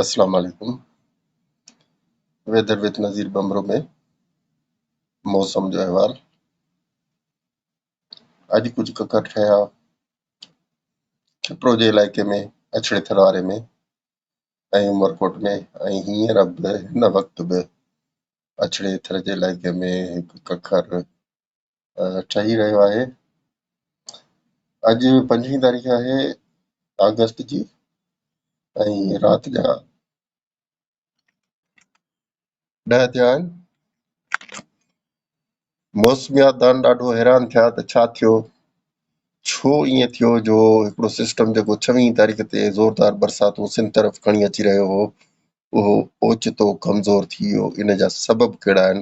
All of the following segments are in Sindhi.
اسلام عليڪم ويدر وٿ نظير ڀنڀرو ۾ موسم جو احوال اڄ ڪجهه ڪڪر ٺهيا کپرو جي علائقي ۾ اڇڙي ٿر واري ۾ ۽ عمرڪوٽ ۾ ۽ هينئر به هن وقت به اڇڙي ٿر جي علائقي ۾ هڪ ڪڪر ٺهي رهيو آهي. اڄ پنجويهين تاريخ آهي آگسٽ جي ۽ رات جا ڏهه ٿيا آهن. موسميات دان ڏاڍو حيران ٿيا ته ڇا ٿيو، ڇو ائين ٿيو جو هڪڙو سسٽم جيڪو ڇويهين تاريخ تي زوردار برساتون سنڌ طرف کڻي اچي رهيو هو، اهو اوچتو ڪمزور ٿي ويو، ان جا سبب ڪهڙا آهن؟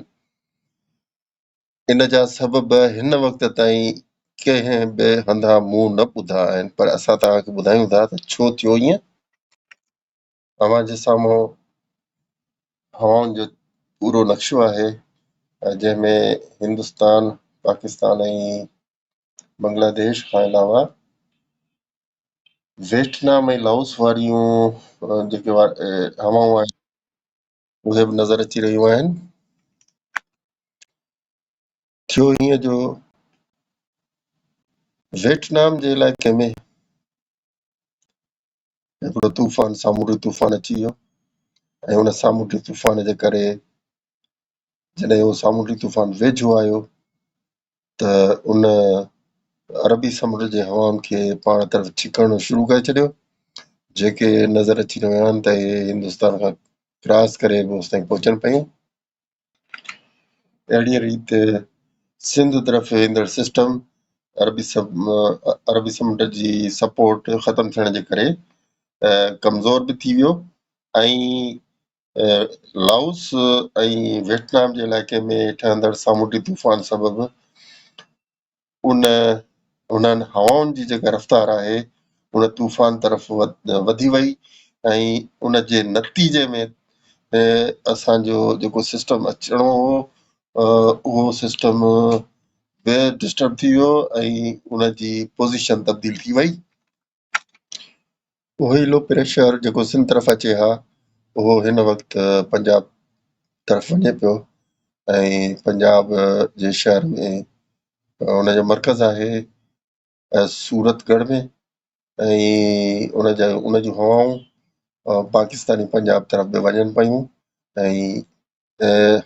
ان جا سبب هن وقت تائين ڪنهن به هنڌان مون نه ٻڌا آهن پر اسان توهان کي ٻڌايون ٿا ته ڇو ٿيو ائين. اوهان جي سامهون هوائن جو پورو نقشو آهي جنهن ۾ هندستان، پاڪستان ۽ بنگلاديش کان علاوه ويٽنام ۽ لائوس واريون جيڪي هوائون آهن اهي به نظر اچي رهيون آهن. ٿيو ائين جو ويٽنام جي علائقي ۾ هڪڙو طوفان، سامونڊي طوفان اچي ويو ۽ ان سامونڊي طوفان جي ڪري جڏهن اهو سامونڊي طوفان ويجهو آيو ته ان عربي سمنڊ جي هوائن کي پاڻ طرف ڇڪڻ شروع ڪري ڇڏيو، جيڪي نظر اچي رهيا آهن ته اهي هندستان کان ڪراس ڪري به اوستائين پهچن پيون. اهڙيء ريت سنڌ طرف ايندڙ سسٽم عربي سمنڊ جي سپورٽ ختم ٿيڻ جي ڪري ڪمزور به ٿي ويو ۽ لائوس ۽ ويٽنام جي علائقي ۾ ٺهندڙ سامونڊي طوفان سبب ان انهن هوائن جي جيڪا رفتار آهي ان طوفان طرف وڌي وئي ۽ ان جي نتيجي ۾ اسان جو جيڪو سسٽم اچڻو هو اهو سسٽم به ڊسٽرب ٿي ويو ۽ ان جي پوزيشن تبديل ٿي وئي. اهو ئي لو پريشر جيڪو سنڌ طرف اچي ها اهو هن وقت پنجاب طرف وڃي پيو ۽ پنجاب جي شهر ۾ ان جو مرڪز آهي سورت ڳڙهه ۾ ۽ ان جا ان جون هوائون پاڪستاني پنجاب طرف به وڃن پيون ۽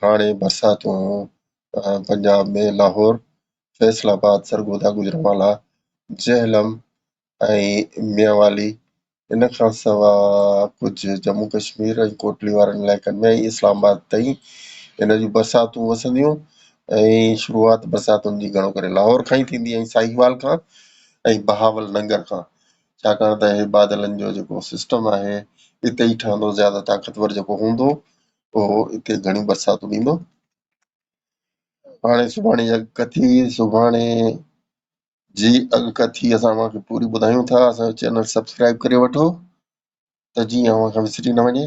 هاڻي برساتون پنجاب ۾ لاهور، فيصل آباد، سرگوڌا، گجرانوالا، جهلم ۽ ميانوالي ان کان سواء ڪجهه ڄمون ڪشمير ۽ ڪوٽلي وارن علائقن ۾ ۽ اسلام آباد تائين ان جون برساتون وسنديون ۽ شروعات برساتن جي گهڻو ڪري لاهور کان ئي ٿيندي ۽ ساهيوال کان ۽ بهاول ننگر کان ڇاڪاڻ ته هي بادلن جو جيڪو سسٽم آهي اتي ئي ٺهندو زياده طاقتور جيڪو هوندو اهو اتي گهڻيون برساتون ڏيندو. هاڻي سڀاڻي جي اڳڪٿي سڀاڻي جي اڳڪٿي اسان اوهان کي پوري ٻڌايون ٿا. اسان جو چينل سبسڪرائب ڪري وٺو ته جيئن اوهان کان وسري نه وڃي.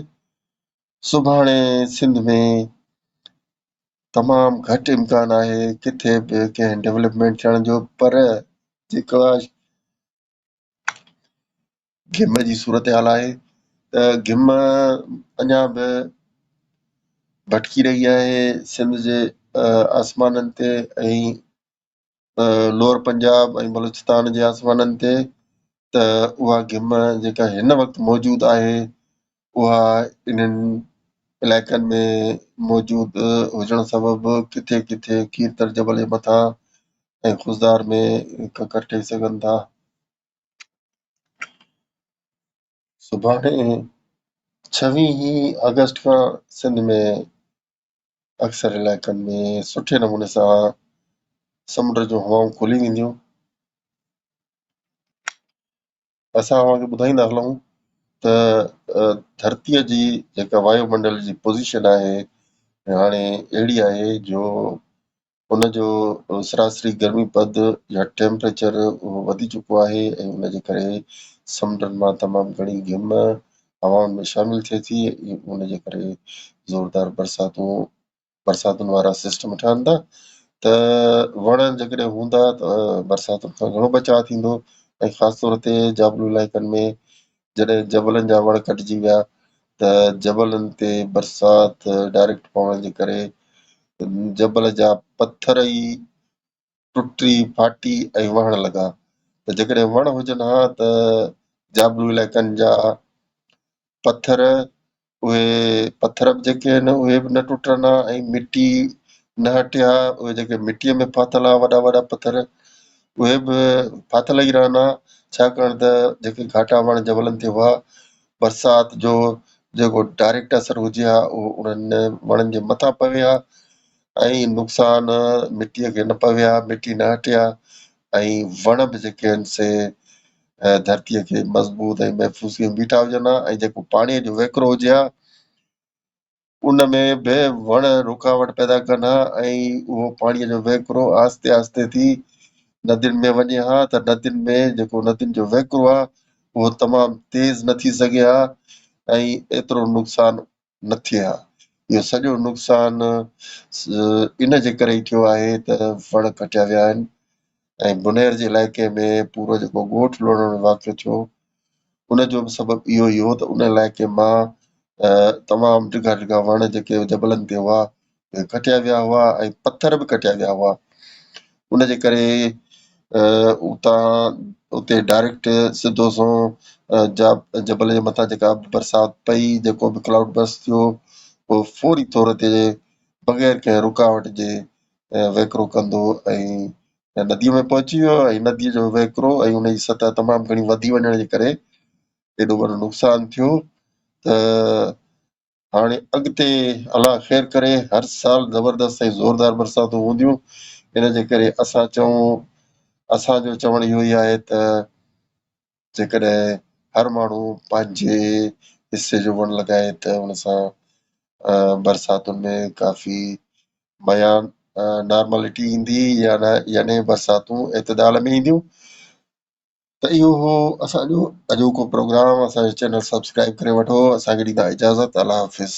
سڀاڻي سنڌ ۾ تمام گهٽ امڪان آهي ڪٿي به ڪنهن ڊولپمينٽ ٿيڻ جو، پر جيڪا گهم جي صورتحال آهي ته گهم اڃا به ڀٽڪي رهي آهي سنڌ جي آسمانن تي ۽ لوئر پنجاب ۽ بلوچستان جي آسمانن تي ته اها گهم جيڪا هن وقت موجود آهي اها انهن علائقن ۾ موجود هجڻ سبب ڪٿي ڪٿي کيرٿر جبل جي مٿان ۽ خضدار ۾ ڪڪر ٺهي سگهن ٿا. سڀاڻي ڇويهين آگسٽ کان سنڌ ۾ اڪثر علائقن ۾ سٺي نموني سان سمنڊ جون هوائون کلي وينديون. اسان اوهان کي ٻڌائيندا هلون ته ڌرتيء جي جيڪا وايو منڊل جي پوزيشن آهي هاڻي اهڙي آهي جو ان جو سراسري گرمي پد يا ٽيمپريچر اهو وڌي چڪو آهي ۽ ان جي ڪري سمنڊن مان تمام گهڻي گهم هوائن ۾ شامل ٿئي ٿي ۽ ان جي ڪري زوردار برساتون برساتن وارا سسٽم ٺهن ٿا ته وڻ جيڪڏهن هوندا ته برساتن کان گهڻو بچاء ٿيندو ۽ خاص طور تي جابلو علائقن ۾ جڏهن جبلن جا وڻ ڪٽجي ويا ته جبلن تي برسات ڊائريڪٽ پوڻ جي ڪري جبل جا پٿر ئي ٽٽي ڦاٽي ۽ وهڻ لڳا ته جيڪڏهن وڻ هجن ها ته جابلو علائقن جا پٿر اهي پٿر به جيڪي آهن اهي به نه ٽٽن ها ۽ مٽي نه هٽي ها، اهي جيڪي مٽيء ۾ ڦاٿل ها وڏا وڏا پٿر اهي به ڦاٿل ئي رهن ها، ڇاڪاڻ ته جيڪي گهاٽا وڻ جبلن تي هئا برسات جو جيڪو ڊائريڪٽ اثر هجي ها اهو انهن وڻن جي مٿان پوي ها ۽ نقصان مٽيء کي نه پوي ها، مٽي نه هٽي ها ۽ وڻ به جيڪي آهن سي ڌرتيء کي مضبوط ۽ محفوظ ڪيون بيٺا هجن ها ۽ جيڪو پاڻيء جو وهڪرو هجي ها ان ۾ به وڻ رڪاوٽ پيدا ڪن ها ۽ اهو پاڻيء جو وهڪرو آهستي آهستي ٿي ندين ۾ وڃي ها ته ندين ۾ جيڪو ندين جو وهڪرو آهي اهو تمام تيز نه ٿي سگهي ها ۽ ايترو نقصان نه ٿئي ها. اهو سڄو نقصان ان جي ڪري ئي ٿيو آهي ته وڻ ڪٽيا ويا آهن ۽ بنير جي علائقي ۾ پورو جيڪو ڳوٺ لوڙهڻ جو واقعو ٿيو ان جو به سبب اهو ئي هو ته ان علائقي مان تمام ڊگها ڊگها وڻ جيڪي جبلن تي هئا اهي ڪٽيا ويا هئا ۽ پٿر به ڪٽيا ويا هئا ان جي ڪري اتان اتي ڊائريڪٽ سڌو سنئون جبل جي مٿان جيڪا به برسات پئي جيڪو به ڪلائوڊ برسٽ ٿيو اهو فوري طور تي بغير ڪنهن رڪاوٽ جي وهڪرو ڪندو ۽ نديء ۾ پهچي ويو ۽ نديء جو وهڪرو ۽ ان جي سطح تمام گهڻي وڌي وڃڻ جي ڪري ايڏو وڏو نقصان ٿيو ته هاڻي اڳتي الله خير ڪري هر سال زبردست ۽ زوردار برساتون هونديون ان جي ڪري اسان چئون اسان جو چوڻ اهو ئي آهي ته جيڪڏهن هر ماڻهو پنهنجي حصي جو وڻ لڳائي ته ان سان برساتن ۾ ڪافي بيان نارملٽي ايندي يا نه يعني برساتون اعتدال ۾ اينديون ته اهو هو اسان جو اڄوڪو پروگرام اسان جو چينل سبسڪرائب ڪري وٺو اسان کي ڏيندا اجازت الله حافظ.